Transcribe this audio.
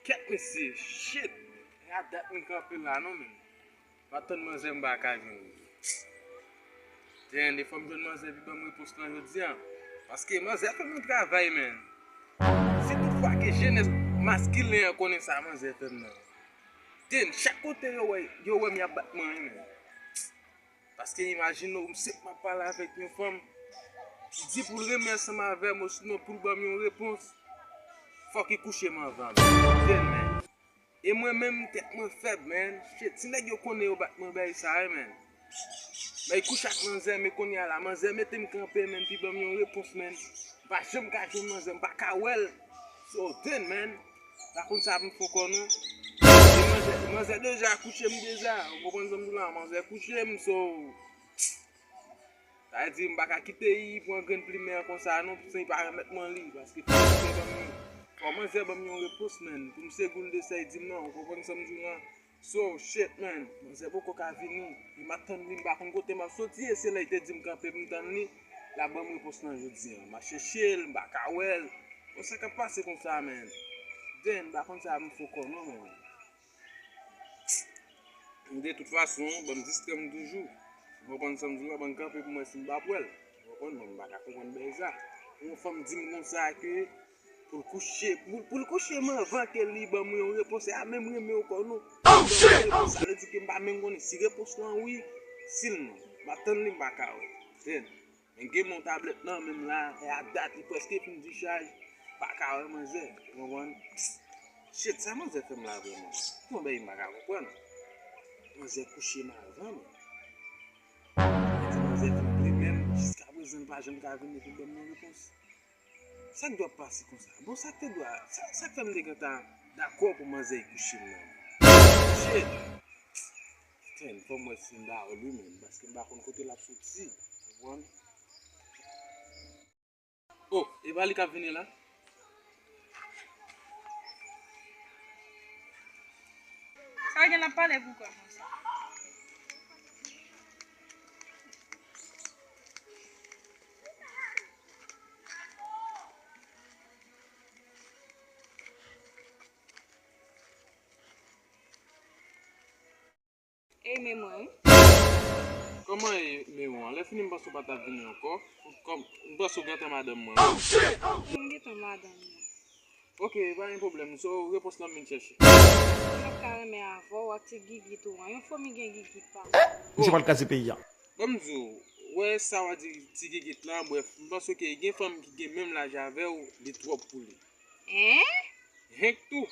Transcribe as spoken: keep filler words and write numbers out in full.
Kèt mesye, shit! E a dat m kanpe la non, men. M ap tann manzè, m pa ka jwenn li. Damn, e fò m jwenn manzè epi ban m repons lan jodi a. Paske manzè fè m yon travay, men. Si toutfwa ke jenès maskilen an konnen sa manzè fè m nan. Damn, chak kote yo wè, yo wè m y ap bat mwen, men. Paske imajine w, m sèt m ap pale avèk yon fanm, li di pou l renmen ansanm avè m, osinon pou l ban m yon repons, fòk li kouche m anvan, men. Damn, men. E mwen menm, tèt mwen fèb, men. Shit, si nèg yo konnen yo bat mwen, bay sa, wi, men. Bay kouche ak manzè, men kounye a la, manzè mete m kanpe, men, pi ban m yon repons, men. M pa janm ka jwenn manzè, m pa ka wè l. So, damn, men. Pa konn sa pou m fè ankò, non. E manzè, manzè deja kouche m deja. Ou konprann sa m di w la, manzè kouche m, so. Sa vle di, m pa ka kite li pran grenn plimen an konsa non, san li pa remèt mwen li, paske fò manzè ban m yon, fò manzè ban m yon repons, men, pou m segou l de sa li di m nan, ou konprann sa m di w lan? So, shit, men, manzè poko ka vini, e m ap tann li, m pa konn kote m ap soti, e se lè li te di m kanpe pou m tann li, l ap ban m repons lan jodi a. M ap chèche l, m pa ka wè l. Bon, sa k ap pase konsa, men? Damn, m pa konn sa pou m fè ankò non, men. De tout fason, ban m distrè m toujou. Ou konprann sa m di w la, ban m kanpe pou m wè si m p ap wè l. Ou konprann, men m pa ka konprann bagay sa. Yon fanm di m konsa ke pou l kouche, pou, pou l kouche m anvan ke li ban m yon repons, e a menm renmen w kò non. Oh, shit! Sa vle di ke m pa menm konnen si repons lan wi, si l non. M ap tann li, m pa ka wè. Damn. Men gen yon tablèt nan men m la, e a dat li prèske fin dichaj, m pa ka wè manzè, ou konprann? Shit, sa manzè fè m la vrèman? Yon bagay m pa ka konprann. Manzè kouche m avan, men. Li di manzè fin plimen m, jiskaprezan l pa janm ka vini pou ban m yon repons. Sa k dwe ap pase konsa? Bon, sa k te dwe, sa, sa k fè m te gentan dakò pou manzè kouche m nan? Shit! Damn, fò m wè si m ba w li menm, paske m pa konn kote l ap soti. Ou konprann? Oh, e pa li k ap vini la? Sa gen l ap pale pou kò konsa? E men mwen, wi. Kòman e men w an? Lè fini m panse w pa t ap vini ankò. Kòm, m panse w gentan madanm mwen, wi. M gentan madanm mwen. Ok, pa gen pwoblèm. So, repons lan m vin chèche. M pa t ka renmen avè w ak ti gigit ou an. Yon fanmi gen gigit pa m. Misye pral kraze peyi a. Ban m di w, wè sa w a di ti gigit lan, brèf, m panse ke gen fanm ki gen menm laj avè w, li twòp pou li. Hein? Henk tou.